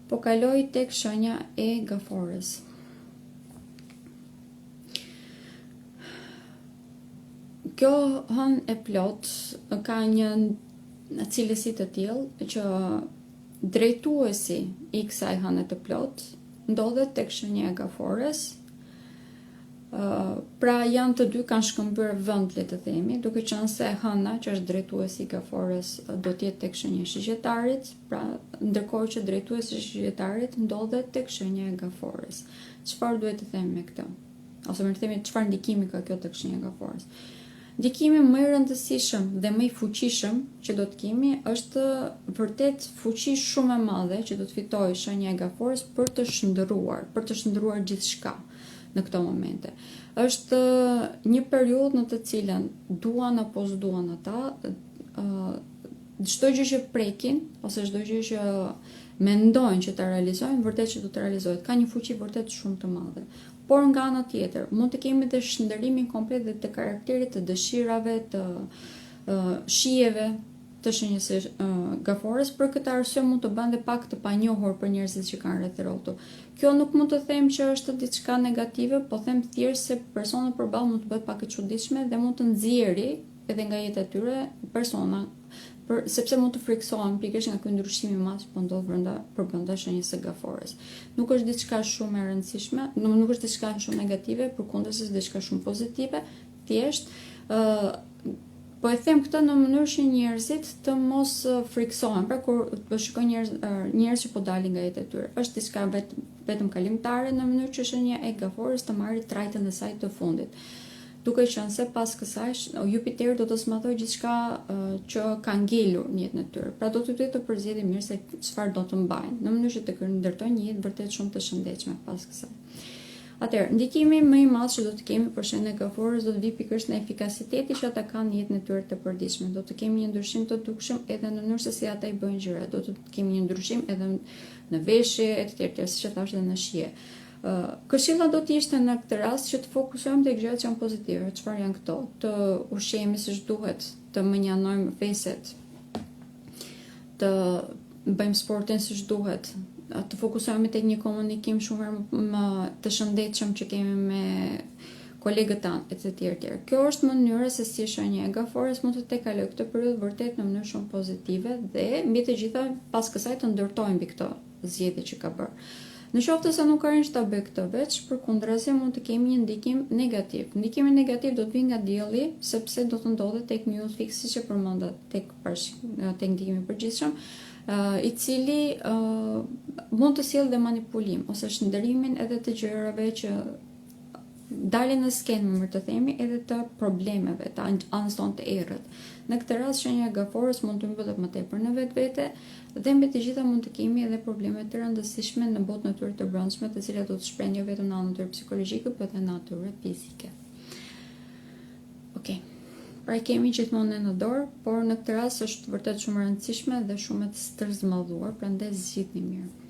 Po kaloj tek shenja e gaforës. Kjo hënë e plotë ka një cilësi të tillë që drejtuesi i kësaj hëne të plotë ndodhet tek shenja e gaforës. Pra janë të dy kanë shkëmbyer vend, le të themi, duke qenë se hëna që është drejtuesi i gaforës do të jetë tek shenja e shigjetarit, pra ndërkohë që drejtuesi i shigjetarit ndodhet tek shenja e gaforës. Çfarë duhet të themi me këtë? Ose më themi çfarë ndikimi ka kjo tek shenja e gaforës? Ndikimi më i rëndësishëm dhe më i fuqishëm që do të kemi është vërtet fuqi shumë e madhe që do të fitojë shenja e gaforës për të shndërruar, për të shndërruar gjithçka në këto momente. Është një periudhë në të cilën duan apo s'duan ata, çdo gjë që prekin ose çdo gjë që mendojnë që ta realizojnë, vërtet që do të realizohet. Ka një fuqi vërtet shumë të madhe. Por nga ana tjetër, mund të kemi dhe shndërrimin komplet dhe të karakterit, të dëshirave, të uh, shijeve të shenjës së uh, gaforës, për këtë arsye mund të bëhen dhe pak të panjohur për njerëzit që kanë rreth rrotull. Kjo nuk mund të them që është diçka negative, po them thjesht se persona përballë mund të bëhet pak e çuditshme dhe mund të nxjerri edhe nga jeta e tyre persona për sepse mund të frikësohen pikërisht nga ky ndryshim i madh që po ndodh brenda përbrenda shenjës së gaforës. Nuk është diçka shumë e rëndësishme, nuk, nuk është diçka shumë negative, përkundrazi është diçka shumë pozitive, thjesht ë uh, po e them këtë në mënyrë që njerëzit të mos frikësohen, pra kur po shikojnë njerëz njerëz që po dalin nga jeta e tyre. Është diçka vet, vetëm kalimtare në mënyrë që shenja e gaforës të marrë trajtën e saj të fundit. Duke qenë se pas kësaj Jupiteri do të zmadhojë gjithçka që ka ngelur në jetën e tyre. Pra do të duhet të përzgjedhin mirë se çfarë do të mbajnë, në mënyrë që të ndërtojnë një jetë vërtet shumë të shëndetshme pas kësaj. Atëherë, ndikimi më i madh që do të kemi për shenjën e gaforës do të vijë pikërisht në efikasitetin që ata kanë në jetën e tyre të përditshme. Do të kemi një ndryshim të dukshëm edhe në mënyrën se si ata i bëjnë gjërat. Do të kemi një ndryshim edhe në veshje e të tjerë, tjerë, siç e thashë edhe në shije. Këshilla do të ishte në këtë rast që të fokusohemi tek gjërat që janë pozitive. Çfarë janë këto? Të ushqehemi siç duhet, të mënjanojmë veset, të bëjmë sportin siç duhet, të fokusohemi tek një komunikim shumë herë më të shëndetshëm që kemi me kolegët tanë e të tjerë tjerë. Kjo është mënyra se si shenja e gaforës mund të tejkalojë këtë periudhë vërtet në mënyrë shumë pozitive dhe mbi të gjitha pas kësaj të ndërtojë mbi këto zgjedhje që ka bërë. Në qoftë se nuk arrin që ta bëjë këtë veç, përkundrazi mund të kemi një ndikim negativ. Ndikimi negativ do të vijë nga dielli, sepse do të ndodhet tek një yll fiks, siç e përmenda tek tek ndikimi i përgjithshëm, i cili mund të sjellë dhe manipulim ose shndërrimin edhe të gjërave që dalin në skenë, më mirë të themi, edhe të problemeve, të anës tonë të errët. Në këtë rast shenja e gaforës mund të mbyllet më tepër në vetvete dhe mbi të gjitha mund të kemi edhe probleme të rëndësishme në botën e tyre të brendshme, të cilat do të shprehen jo vetëm në anën e tyre psikologjike, por edhe në atë tyre fizike. Okej. Okay. Pra e kemi gjithmonë në dorë, por në këtë rast është vërtet shumë e rëndësishme dhe shumë e stërzmadhuar, prandaj zgjidhni mirë.